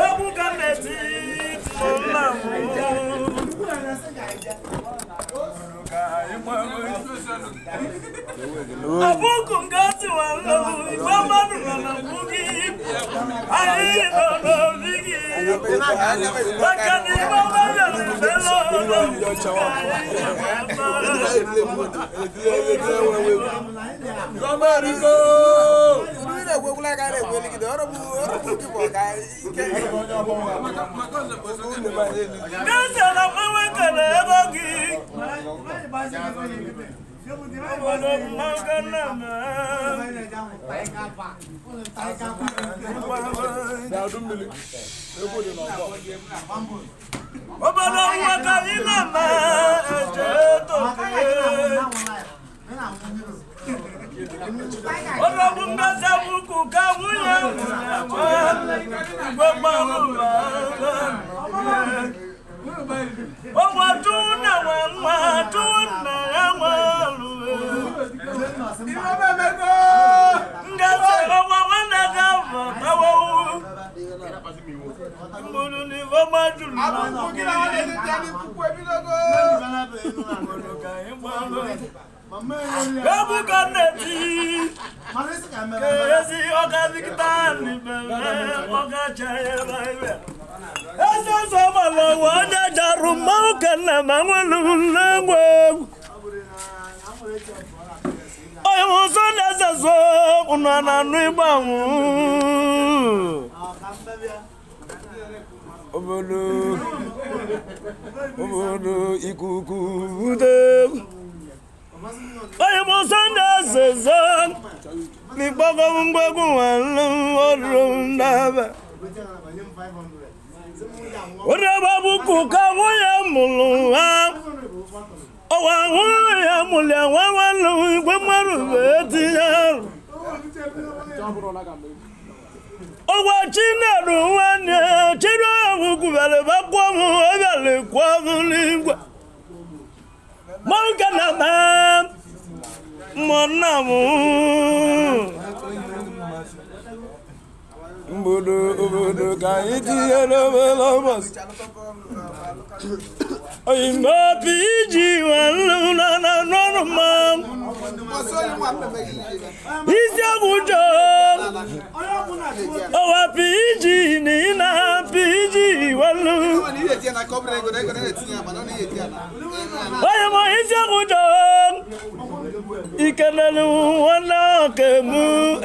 Egwu ka m na-eti nna m. Abụkụ nke tiwara igwe mmadụ nọ na mbụ gị. Anyị nọ n'obi gị. Maka na igwe mmadụ na-efela ọnụ. N'ezie na mgbanwe kere ego gị. Obodo mmanwụ nna m. Obodo nwa ka anyị na-ama eje toke. Ọlọ́gbùn gbèsè bukú ká nwunye nwunye nwa. Igwe mmanwụ bàbá. Ọgwụ tún na nwa nwa tún na ya nwa lụwe. Ngezi ọgwụ nwanne gị afọ tawowu. Mgburu na ife gbajuru na Egwu ka m na-eti. Ezi ọga dịkịta n'ibere ọga chere ebe. Eze ọzọ gbara ụwa onye jarụ mmanwụ ka nna ma nwere n'egwu egwu. Onye ụzọ na-eze zo ụnụ na-anụ ịgba nwụ. Obodo obodo ikuku bude. Onye ụzọ na-eze zo n'ịkpọkọ mgbegwu nwanne ọrụ ndaba. Onye gbagbu ka nwunye mụrụ ha. Ọwa nwunye ya mụrụ ya nwa nwanne igwe mmadụ wee tinye arụ. Ọgwa Chinedu nwanne Chinedu kwubere bakwuo m ọbịara kwuo m n'igwe. Mọnke na ma mọ nna m. Mbodo obodo ka anyị tinyere obere ụbọchị. Oyimbo piji nwanne m na na n'ọrụ mmanwụ. Isi agwụ jọọ. Ọwa PG na ị na PG nwanne m. Onye ma isi agwụ jọọ. Ikenelu nwanne ọka mụ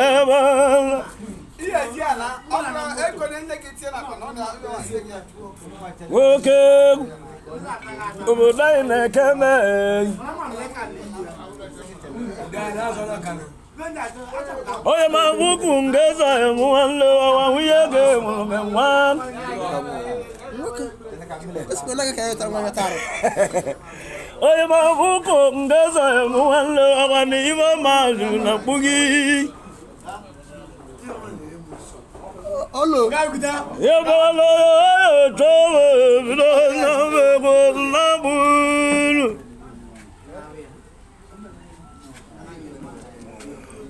ebe a. Nwoke obodo anyị na-eke mee. Onye ma bụkwu ngeza emu nwanne ọwa nwunye ga-enwe nwa. Onye ma bụkwu ngeza emu nwanne ọwa na ibe mazụ na kpugi. Yabala towe bido na bego na bulu.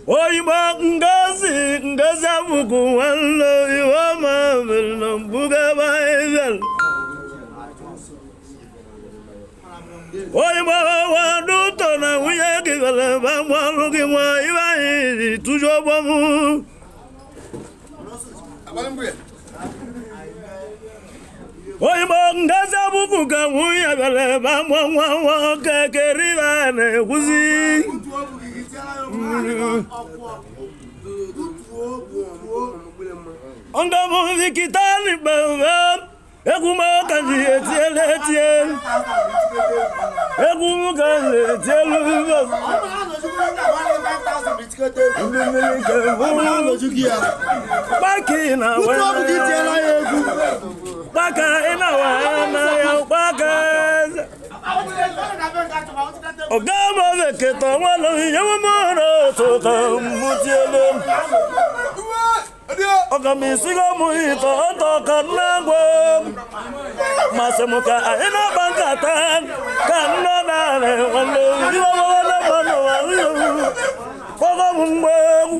Oyima ngazi ngazi abuku nwanne iwe ma mere na mbuga baịbịal. Oyima wa dụtọ na nwunye gị bịara ebe mgbalụ gị nwa ibe anyị tụjọ gbọmụ. Oyima ngazi abuku ka nwunye bịara ebe mgba nwa nwoke keribe na-ekwuzi. Nga m vikita n'ikpere egwu m ka ji etielu etielu. Egwu m ka ji etielu ndị mmiri ka egwu gbaki na gbaka ị na-awa na ya gbaka eze. Ọ̀gá mọ̀ kẹtọ̀ wọn lọ ìyẹ́wò mọ́rọ̀ tó kàn mú tiẹ̀ lọ. Ọ̀gá mi sígọ́ mú ìtọ̀ ọ̀tọ̀ kan náà gbọ́. Masị m ka anyị na-akpa nkata ka nne na-arị nwanne iwe nwanne mmanụ nwanne. Kpọkọ m mgbe egwu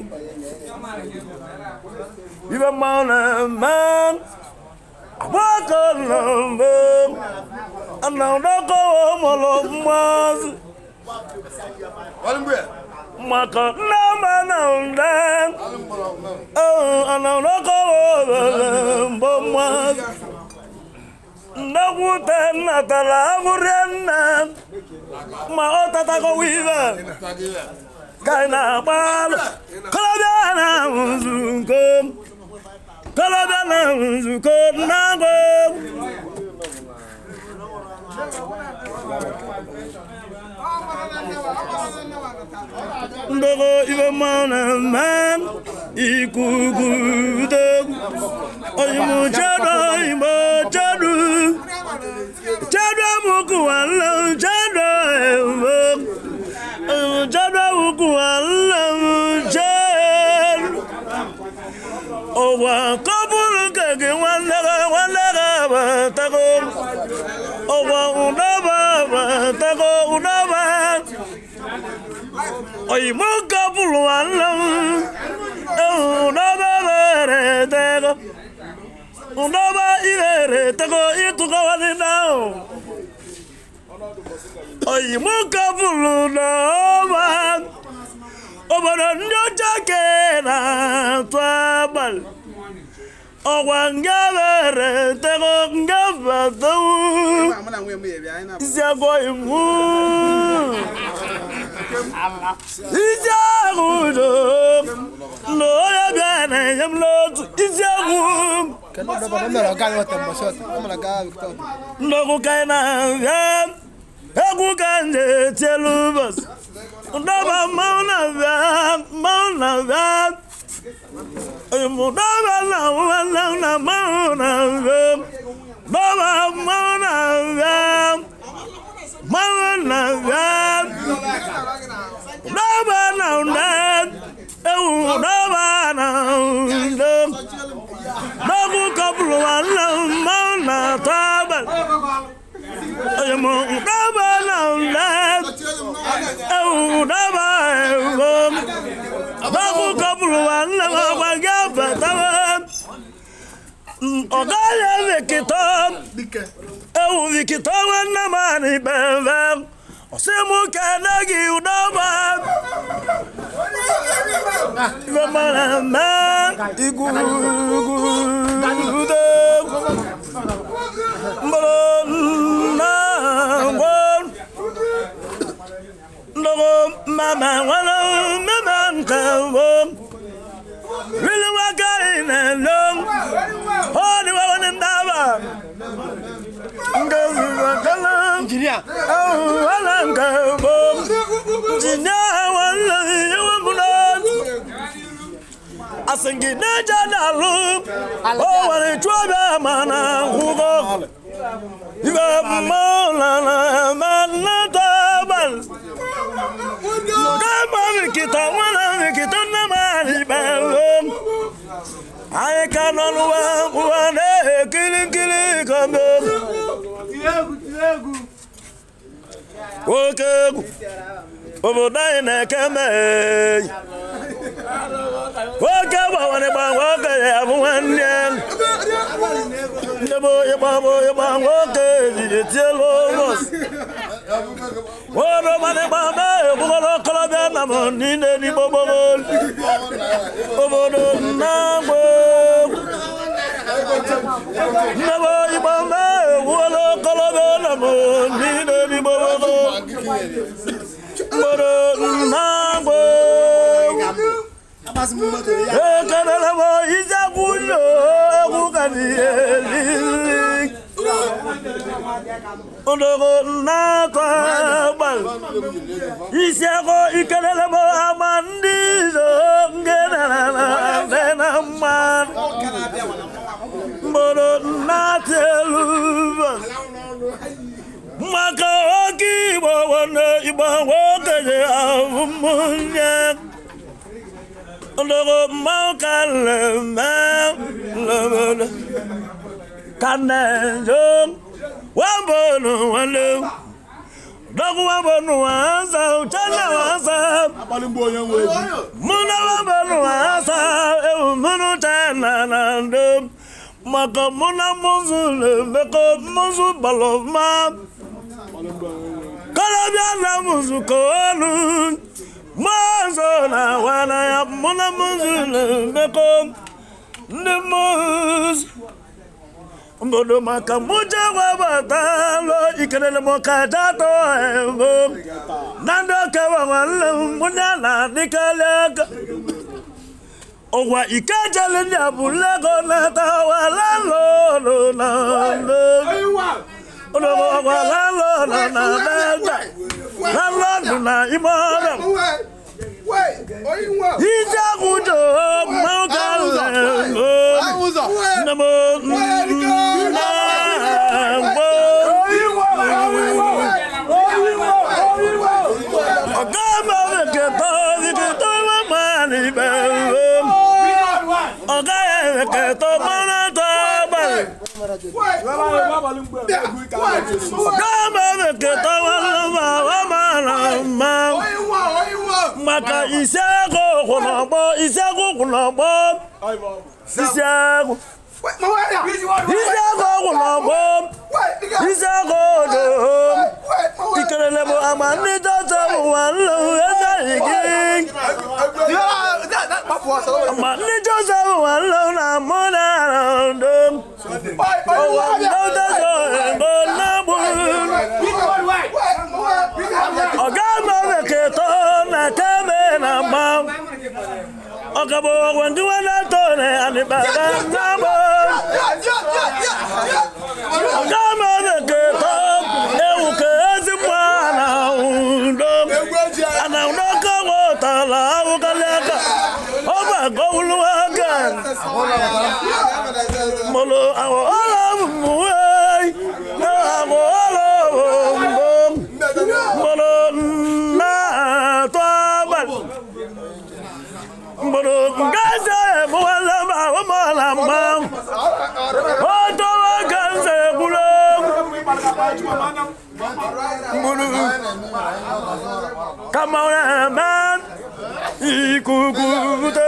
ibe mmanwụ na-eme agbakọ na-eme ana ụdọkọwa mụrụ mmazi maka nne ma na nde ana ụdọkọwa obere mbọ mmazi nnekwute nnatara abụrịa nne ma ọ tatagowa ibe ka ị na-agbalụ kọlọbịa na nzukọ kọlọbịa na nzukọ na-agba egwu. Ndogo ibe mana man ikuku dog oyimu chado imo chado chado muku wala chado imo chado muku wala chado owa kọburu keke nwanne gị nwanne gị abatago ọwa ụdaba abatago ụdaba oyimo kọburu nwanne m ụdaba mere tego ụdaba ibere tego ịtụkọwadị ahụ oyimo kọburu n'ọba obodo ndị ọcha ke na-atụ abalị ọgwa nga mere tego nga batawu isi agwọ imu isi ahụ do na onye bịa na-enye m n'otu isi agwụ ndọgụ ka ị na-abịa egwu ka m na-etielu ụbọchị ndọba mmanwụ na-abịa mmanwụ na-abịa ndọba na nwanne na mmanwụ na-abịa ndọba mmanwụ na-abịa mmanwụ na-abịa ndọba na nde ewu ndọba na nde ndọgụ kọpụrụ nwanne mmanwụ na-atọ abalị onye mụ ndọba na nde ewu ndọba ewu ndọgụ kọpụrụ nwanne m ọgwa gị abatawa ọ gaghị emekịta ewu vikịta nwanne m anị bebe ọsị mụ kene gị ụdọba ife mara eme igugude mbụrụ nna ngwo ndogo mama nwana mama nke mbụ rili nwaka ị na-elo ọ dịwa nwanne ndaba Injinia. Asịngide na-alụ o nwere chụọbịa mana hụgo ibe mmanụ nnata abalị kama nkịta nwana nkịta nne m anyị kpere anyị ka nọ n'ụwa ụwa na-ekiri nkiri ka mmeri oke egwu obodo anyị na-eke mee nwoke gbanwere gba nwoke ya bụ nwanne ndị bụ ịgba bụ ịgba nwoke ejije tielu ụbọchị nwoke gbanwe gba mee egbugoro okorobịa na m niile n'igbo gbogbo obodo nna-agba egwu ndị bụ ịgba mee egbugoro okorobịa na m niile n'igbo gbogbo obodo nna-agba egwu ekelele m ijekwunye egwu ka n'ihe ndogo nnakọ agbal isi akọ ikelele m ama ndị izo nke nara na na mma mbodo nnatị elu maka oke igbo nwanne igbo nwoke ji ahụ mmụnye ndogo mmanwụ ka leme leme ka na-ejo wambonu nwanne Dọgwa bọnụ asa chana asa. Akpali mgbe onye nwe egwu. Mụna bọnụ asa ewu mụnụ chana na ndo. Maka mụna mụzụ na-emekọ mụzụ balọma. Akpali mgbe onye nwe egwu. Kọlọbịa na mụzụ ka olu. Mụzụ na wana ya mụna mụzụ na-emekọ ndị mụzụ. Mbodo maka mụje wabatalo ikelele m ka datọ ebo. Na ndị okewa nwanne m mụnye na adịkarị aka. Ụwa ikejele ndị abụlego nata wala lolo na ndo. Ụwa lalo na na na lalo na ime ọrịa. Ije akwụjọ mmanwụ ka nle. Nne m nna mgbo. Ọ̀gá mi kẹtọ́ kẹtọ́ máa ní bẹ̀rẹ̀. Ọ̀gá yẹn kẹtọ́ mọ́nà tó balẹ̀. Ọ̀gá mi kẹtọ́ wọ́n máa nà máa. Maka isi agụ kwụ n'ọgbọ, isi agụ kwụ n'ọgbọ. Isi agụ. Isi agụ kwụ n'ọgbọ. Isi agụ do. Ikelele bụ ama ndị dọta bụ nwanne eze igi. Ama ndị dọta bụ nwanne na mụ na ndo. Ụwa ndị dọta bụ na-agbụ. Ọ̀gá mọ̀rẹ̀ kẹtọ́ na kẹ́mẹ́ na mọ́. Ọ̀gá bọ̀ wọ́n tí wọ́n náà tọ̀ ní àníbàbà náà bọ̀. Ọ̀gá mọ̀rẹ̀ kẹtọ́ ewu kẹ́sì mọ́ àná ǹdọ́. Àná ǹdọ́ kọ́wọ́ tààlà àwòkálẹ̀ ká. Ọba gọ́wùlúwà gà. Mọ̀lọ́ àwọn ọlọ́mù wẹ̀. Àwọn ọlọ́mù bọ̀. Mọ̀lọ́ náà tó bàlẹ̀. Mọ̀lọ́ gẹ́sẹ̀ mọ̀lá mọ̀lá mọ̀. Ọ̀tọ̀ gẹ́sẹ̀ kúlọ̀. Mọ̀lọ́ kàmáwọ̀n ikuku tó.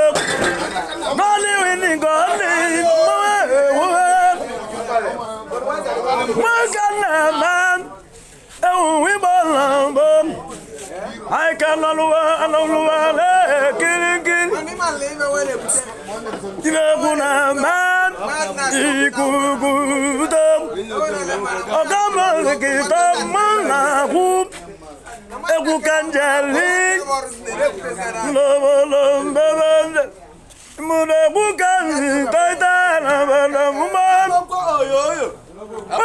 Gọ́ọ̀lì wíní gọ́ọ̀lì mọ̀wé. Mọ̀gánà máa ewu wíbọ̀ lọ́nbọ̀. Àìkà lọ́lùwà lọ́lùwà lẹ́ kirikiri. Ìrẹ̀kùn náà máa ikuku tó. Ọ̀gá mọ̀lẹ́kì tó mọ̀ náà kú. Egwu kanjali. Lọ́wọ́lọ́wọ́ Mụna egwu kanji tọ́ta na bàlá mụma.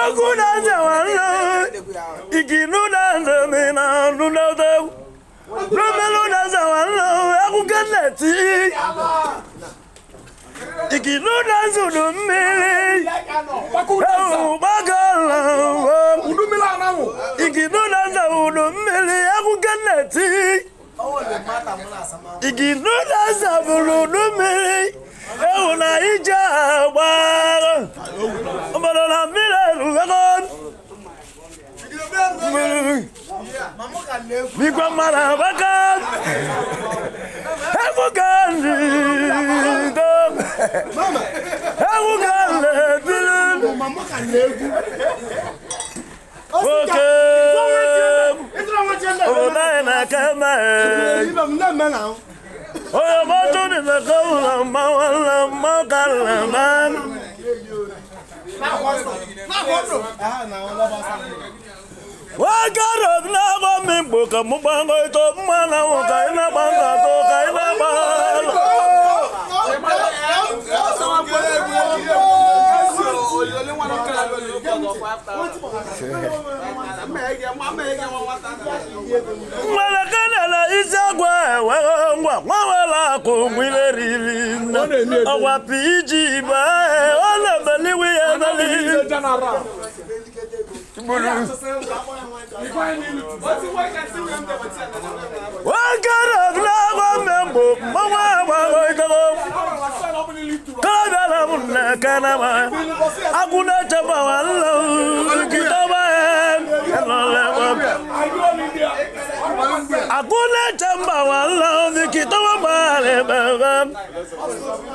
Ọkụ na-aza nwanne. Ikinu na-aza mi na nụnọdọ. Lọ́mọlú na-aza nwanne. Egwu kaneti. Ikinu na-aza udu mmiri. Ewu gbagala. Ikinu na-aza udu mmiri. Egwu kaneti. Ikinu na-aza udu mmiri. Ewu na ije agbara. Obodo na mmiri erubego. Bikwa mara baka. Egwu ka ndị dom. Egwu ka ndị dum. Oke. Obodo anyị na-aka eme. Onye mọ́tò ní mẹ́kọ́ wùlọ̀ mọ́ wọn lọ mọ́ kálẹ̀ mọ́. Wọ́n kẹ́rọ̀ n'agọ́ mi gbò kà mú gbàngọ́ ètò mọ́ náà wọ̀ kà iná gbàngọ́ tó kà iná gbàngọ́. Nwere isi agwa enwe ngwa nwa akụ nwile riri nne ọgwa pg baa ọ na-ebeliwe ya ebeli. Wakara n'agwa mmembo mmanwụ agbago itogo. Kọbịara m nneka na ma agwụ na-echeba nwanne m nkịtọba ya nọlekwa. Akuna chamba wala vikita wa male baba.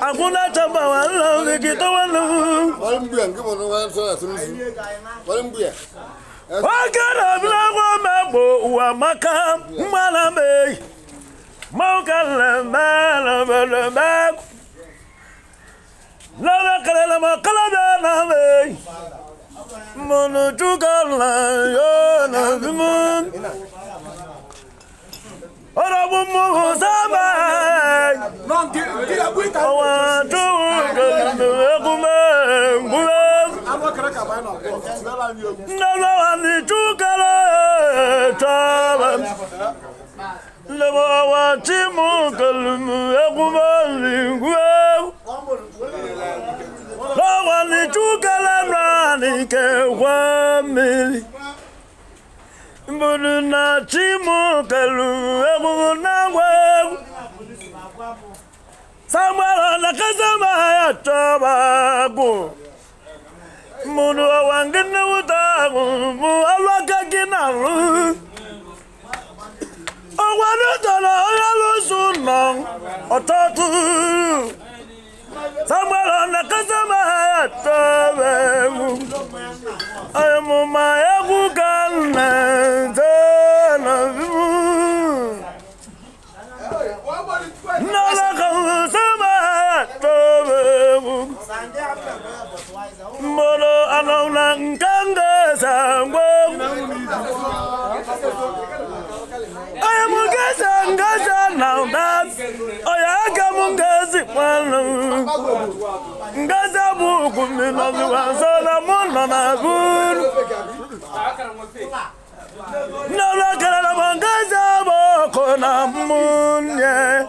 Akuna chamba wala vikita wala. Wale mbuya nke bụ nwa nsọ na tụrụ wale mbuya. Wakana bila mambo wa maka mala me. Mauka la mala mala ma. La la kala la makala na me. Mono chuka la yo na mun. Ora bumu sama. Awa tu kuma kuma. Nala ni chuka la chaba. Lebo wa timu kalumu kuma lingua. Lawa ni chuka la nani ke wamili. Mbulu na timu kalumu na wewe. Samwala na kazama ya tabagu. Mundu wangene utagu mu alwaka kinaru. Owanu tala ayalu sunang otatu. Samwala na kazama ya tabagu. Ayamu mayagu kana tana vimu. Nala kazama ya tabagu. Molo anauna nkanga sangwa. Ayamu ngeza ngeza nauna. Oya kamungazi mwana. Ngaza buku minazi wansala mwana na guru. Nala kala mangaza boko na munye.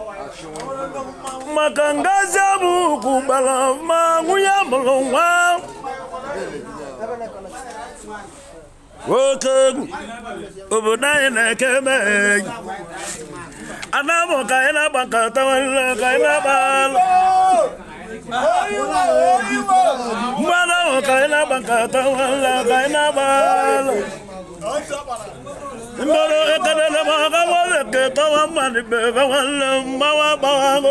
Makangaza buku bala manguya mulungwa. Woke obodo na-ekeme. Anamo ka ina banka tawala ka ina bala. Mwana ka ina banka tawala ka ina bala. Mboro ekele ma ka wale ke tawa mani be ka wale mawa bawa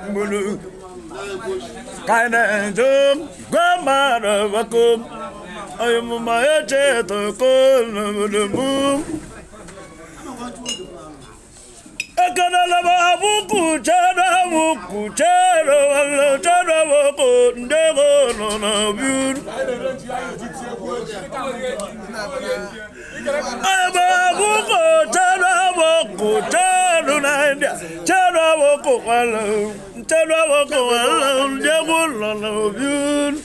mbulu. Kaina njum gwamara wakum. Ayamu mayeche to kolu mbulu. Ekele ma abuku chara buku chara wala chara wako ndego no na biu. Abuku chara buku chara na india chara wako wala chara wako wala ndego no na biu.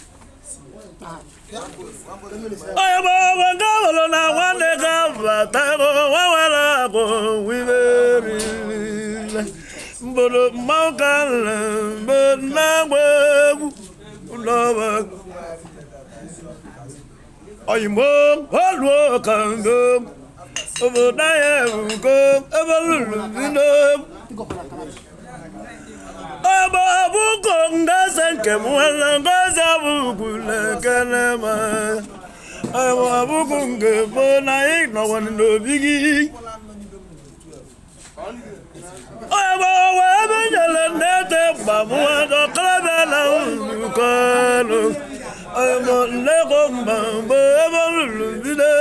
Ayamu wangalo na wandega batago wawala ko wiberi. Mbolo mauka na wewe ulowa. Ayimo halwa kango obodaye ugo ebalulu bino. Aba buko ngasa nkemwala ngasa bukule kalema. Aba buko ngebo na ino wano bigi. Aba webe nyele nete bamu do klabela ukalo. Ayimo lego mbambo ebalulu bino.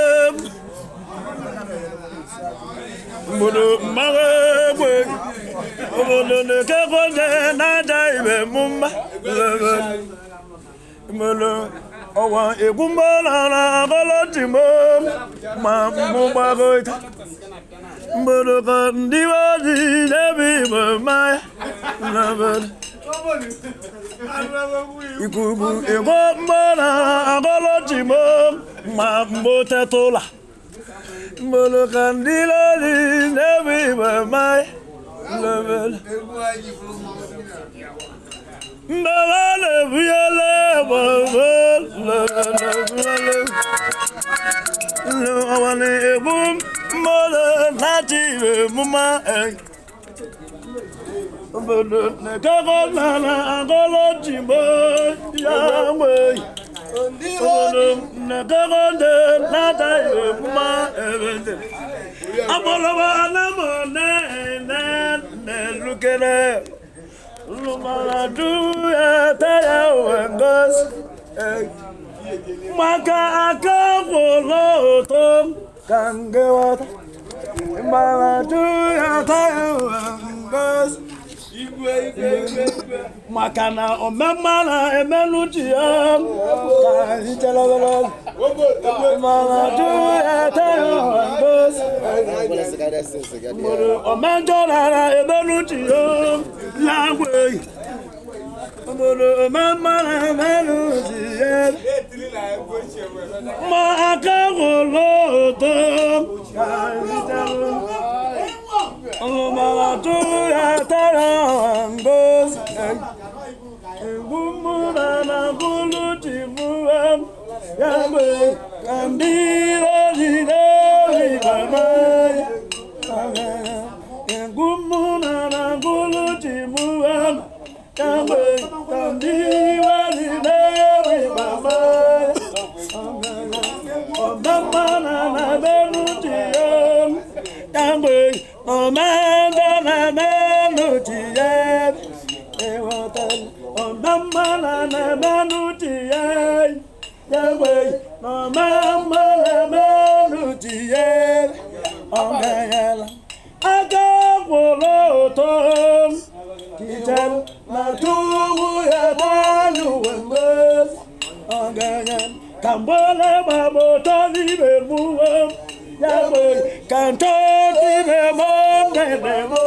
Mbodo mawe obodo ne kekonde na jaibe mumba. Mbodo owa egumba na agolo ma mumba goita. Mbodo kandi wazi nebi mama na ikuku egumba na agolo ma mbotetola. Mbodo kandi wazi nebi mama. Agbọlọgbọ anamọ nene nelukere. Lumaladu etaya wengos. Maka aka gwụlụ ụtọ ka nge ghọta. Maladu etaya wengos. Maka na omemma na-emelụ ji ya ka anyị chere obere oge. Maladu etaya wengos. Mụrụ omenjọ nara emelụ ji ya ya gwe. Mụrụ omemma na-emelụ ji ya. Ma aka gwụlụ ụtọ ka anyị chere. Maladu etaya wengos. Ngumura bulu timuwa yambe kandira jideri bamai. Ngumura bulu timuwa yambe kandira jideri bamai. Omama na belu tiyam yambe omanda na belu tiyam. Aka gwụlụ ụtọ kitem na tuwu ya gbanụ wemgbe ọganya ka mgbele gbagbo ụtọ n'ime mụwe ya gbe ka ntọ n'ime mụ nene mụ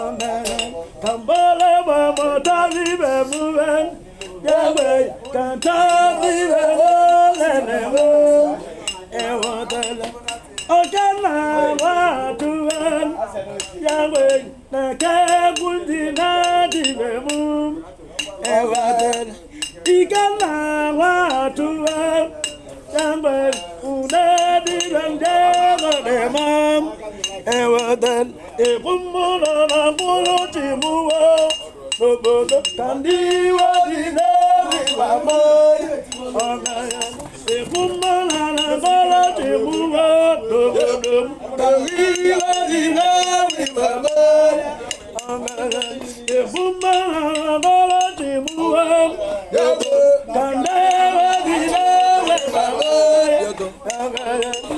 ọganya ka mgbele gbagbo ụtọ n'ime mụwe ya gbe ka ntọ n'ime mụ nene mụ ewetele ọjọ́ náà wà dúró yàwé nàkẹ́ gúndì náà dìbẹ̀ mú ẹ̀wà tẹ̀lé ìgá náà wà dúró yàwé kúndé dìbẹ̀ jẹ́gọ̀dẹ̀ mọ́ ẹ̀wà tẹ̀lé ìkúmúlọ̀ kúló tì mú wọ́ lóbodò kàndí wọ́n ti lé wà mọ́ ọ̀nà yẹn. Ìkúmúlọ̀ tì mú wọ́ lóbodò kàndí wọ́n ti lé wà mọ́ ọ̀nà yẹn. Ìkúmúlọ̀ tì mú wọ́ kàndí wọ́n ti lé wà mọ́ ọ̀nà yẹn.